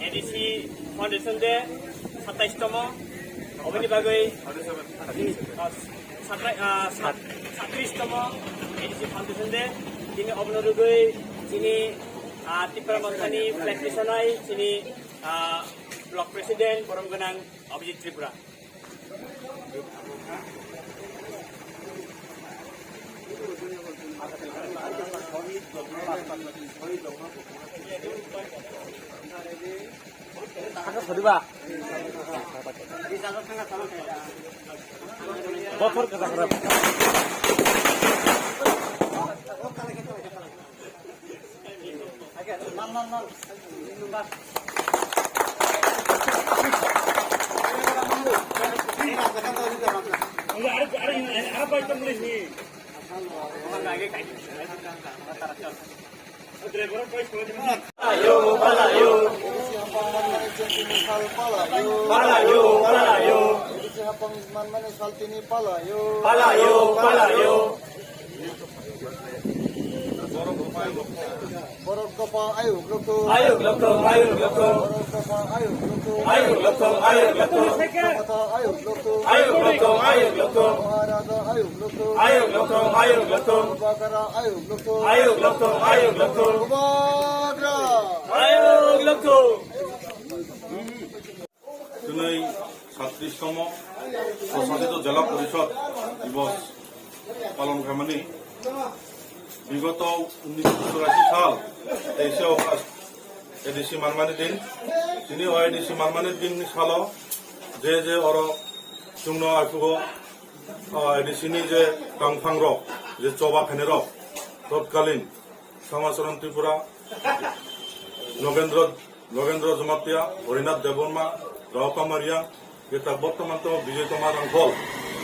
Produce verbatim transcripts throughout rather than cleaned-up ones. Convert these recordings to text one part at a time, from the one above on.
A D C Foundation Day, satais tomo, oboni bagwi, ah, satrai-, ah, sat-, satris tomo A D C Foundation Day, tini obono rwgwi chini, ah, Tipra Mothani flag tisanai, chini, ah, Block President, borom gwnang Abhijit Tripura. Bothor kwchak rok. Palayo, palayo. Palayo, palayo. Borok dopha ayuk lokthung. Ayuk lokthung, ayuk lokthung. Borok dopha ayuk lokthung. Ayuk lokthung, ayuk lokthung. Dopha ayuk lokthung. Ayuk lokthung, ayuk lokthung. Maharaja ayuk lokthung. Ayuk lokthung, ayuk lokthung. Bubagra ayuk lokthung. Ayuk lokthung, ayuk lokthung. Bubagra. Ayuk lokthung. Twnwi satris tomo Swsasito Jela Porishod Divos palon khaimani. Bigoto unnish churashi sal teishe August A D C manmani din. Tini o A D C manmani din ni salo je je oro chwngno aphugo, o A D C ni je tangphang rok, je choba khainai rok, totkalin Samacharan Tripura, Nogendra, Nogendra Jamatia, Horinath Debbarma, Raopama Riang, jeta bortoman to Bijoy Kumar Rangkhol.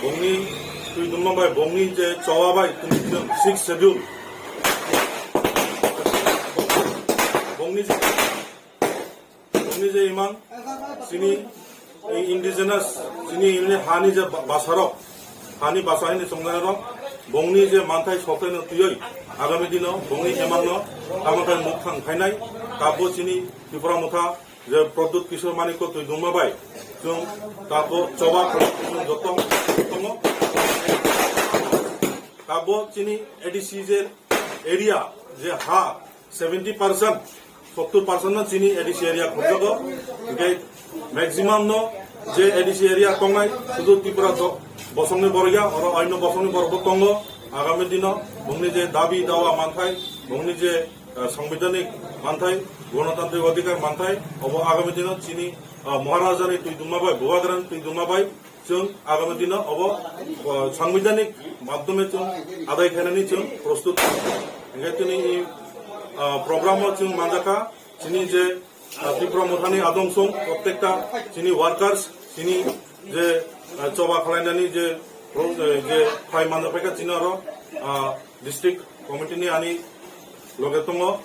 Bongni twi dungma bai, bongni je choba bai, twi sixth schedule. Bongni je Chini je imang, chini indigenous, chini ini hani je ba-, basarok, hani basa hini chongnairok, bongni je manthai soktoi no twiwi, agami dino bongni imang no tamo khe mukthang khainai, tabo chini Tripura Motha je Pradyut Kishore Manik ko twi dungma bai, chwng tabo choba chwng joto tongo. Tabo chini A D C je area je ha, seventy percent, sottor percent no chini A D C area khobjago. Hinkhe maximum no je A D C area tongnai, sudu Tripura do-, bosongni borok ya, oro oino bosongni borok bo tongo. Agami dino bongni je dabi dawa manthai, bongni je, eh, sangbidhanik manthai, gonotantrik odhikar manthai, obo agami dino chini, eh, Maharajani twi dungma bai, Bubagrani twi dungma bai, chwng agami dino obo, o, sangbidhanik madhyome chwng adai khainani chwng prostut. Hinkhe chini, o, program o chwng manjakha chini je, o, Tripura Mothani adong song prottekta chini workers, chini je, o, choba khwlainani je pro-, je phai manjak phaikha chini oro, o, District committee ni ani loge tongo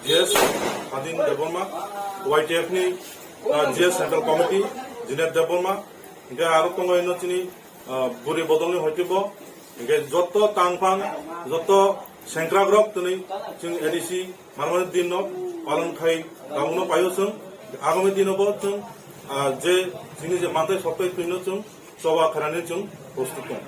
G S Hadin Debbarma, Y T F ni, ah, G S Central Committee Jinet Debbarma, hinkhe aro tongo ino chini, ah, buri bodolni hoitibo, hinkhe joto tangphang, joto sengkrakrok tini chwng A D C manmani dinno palon khai tabukno paio chwng, agami dino bo chwng, ah, je chini je manthai soktoi twino chwng choba khainani chwng prostut tong.